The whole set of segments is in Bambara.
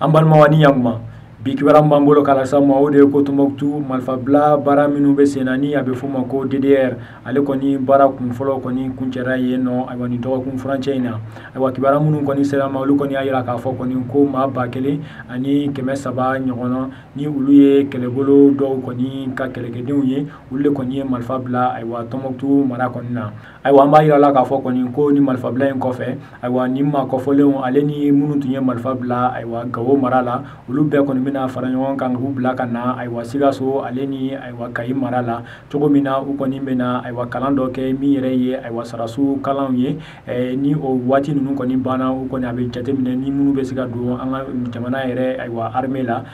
An balimaw ni ɲankuma, bi kibaruya min b'an bolo k'a lase aw ma, o de ye ko Tɔnbukutu marifabila baara minnu bɛ sen na, ni a bɛ f'o ma ko DDR, ale kɔni baara kunfɔlɔ kɔni kuncɛra yen nɔ. Ayiwa, nin dɔgɔkun furancɛ in na, ayiwa, kibaruya minnu kɔni sera ma, olu kɔni y'a jira k'a fɔ kɔni ko maa 1300 ɲɔgɔn na, ni olu ye kɛlɛbolo dɔw kɔni ka kɛlɛkɛdenw ye, olu de kɔni ye marifa bila, ayiwa, Tɔnbukutu mara kɔni na. Ayiwa, an b'a jira la k'a fɔ kɔni ko ni marifabila in kɔfɛ, ayiwa, ni maa kɔfɔlenw ale ni minnu tun ye marifa bila, ayiwa, Gawo mara la, olu bɛɛ kɔni bɛna fara ɲɔgɔn kan k'u bila ka na, ayiwa, Sikaso ale ni, ayiwa, Kayi mara la, cogo min na u kɔni bɛna, ayiwa, kalan dɔ kɛ min yɛrɛ ye, ayiwa, sarasiw kalanw ye. Ni o waati ninnu kɔni banna, u kɔni a bɛ jateminɛ ni minnu bɛ se ka don an ka jamana yɛrɛ, ayiwa, armée la,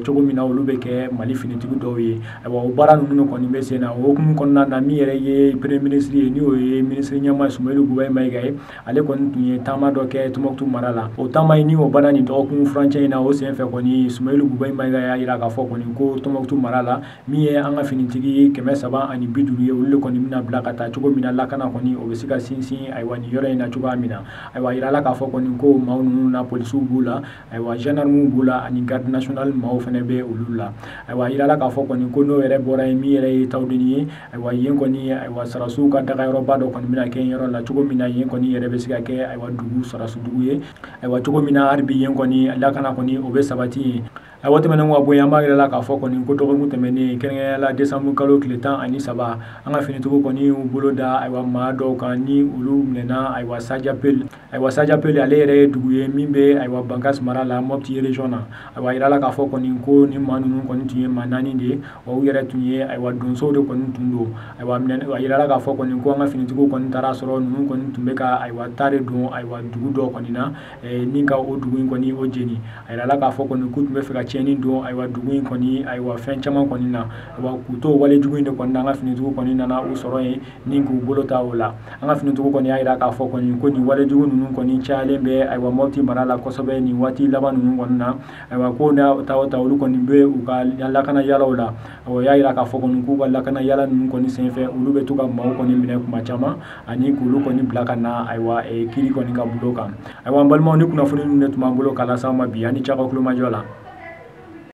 cogo min na olu bɛ kɛ Mali finitigi dɔw ye. Ayiwa, o baara ninnu kɔni bɛ sen na. O hukumu kɔnɔna na, min yɛrɛ ye premier ministre ye, ni o ye ministre ɲɛmaa Sumeyilu Bubayi Mayiga ye, ale kɔni tun ye taama dɔ kɛ Tɔnbukutu mara la. O taama in, ni o banna nin dɔgɔkun furancɛ in na, o senfɛ kɔni Sumeyilu Bubayi Mayiga y'a jira k'a fɔ kɔni ko Tɔnbukutu mara la, min ye an ka finitigi 350 ye, olu de kɔni bɛna bila ka taa, cogo min na lakana kɔni o bɛ se ka sinsin, ayiwa, nin yɔrɔ in na cogoya min na. Ayiwa, a yirala k'a fɔ kɔni ko maa ninnu na, polisiw b'u la, ayiwa, gendarmew b'u la, ani garde nationale maaw fana bɛ olu la. Ayiwa, a yirala k'a fɔ kɔni ko n'o yɛrɛ bɔra yen, min yɛrɛ ye Tawudeni ye, ayiwa, yen kɔni, ayiwa, sarasiw ka dagayɔrɔba dɔ kɔni bɛna kɛ yɔrɔ la, cogo min na yen kɔni yɛrɛ bɛ se ka kɛ, ayiwa, dugu sarasi dugu ye. Ayiwa, cogo min na hali bi yen kɔni lakana kɔni o bɛ sabati yen. Ayiwa, tɛmɛnen ka bɔ yen, an b'a yira la k'a fɔ kɔni ko dɔgɔkun tɛmɛnen, kɛrɛnkɛrɛnnenya la décembre kalo tile 13, an ka finitigiw kɔni y'u bolo da, ayiwa, maa dɔw kan ni olu minɛna, ayiwa, Sajapel. Ayiwa, Sajapel ale yɛrɛ ye dugu ye min bɛ, ayiwa, Bankas mara la, Mopti région na. Ayiwa, a yirala k'a fɔ kɔni ko ni maa ninnu kɔni tun ye maa 4 de ye, wa u yɛrɛ tun ye, ayiwa, donsow de kɔni tun don. Ayiwa, a yirala k'a fɔ kɔni ko an ka finitigiw kɔni taara sɔrɔ ninnu kɔni tun bɛ ka, ayiwa, taa de don, ayiwa, dugu dɔ kɔni na, ni ka o dugu in kɔni o jeni. A yirala k'a fɔ kɔni k'u tun bɛ fɛ ka tiɲɛni don, ayiwa, dugu in kɔni, ayiwa, fɛn caman kɔni na. Ayiwa, k'u to wale jugu in de kɔni na, an ka finitigiw kɔni nana u sɔrɔ yen ni k'u bolo ta o la. An ka finitigiw kɔni y'a jira k'a fɔ kɔni ko nin wale jugu ninnu kɔni cayalen bɛ, ayiwa, Mopti mara la kosɛbɛ nin waati laban ninnu kɔni na. Ayiwa, ko n'a ta o ta, olu kɔni bɛ u ka lakana yalaw la. Ayiwa, y'a jira k'a fɔ kɔni k'u ka lakana yala ninnu kɔni senfɛ, olu bɛ to ka maaw kɔni minɛ kuma caman ani k'olu kɔni bila ka na, ayiwa, kiri kɔni ka bolo kan. Ayiwa, an balimaw, ni kunnafoni ninnu de tun b'an bolo k'a lase aw ma bi. Ani cakaw kulomajɔ la.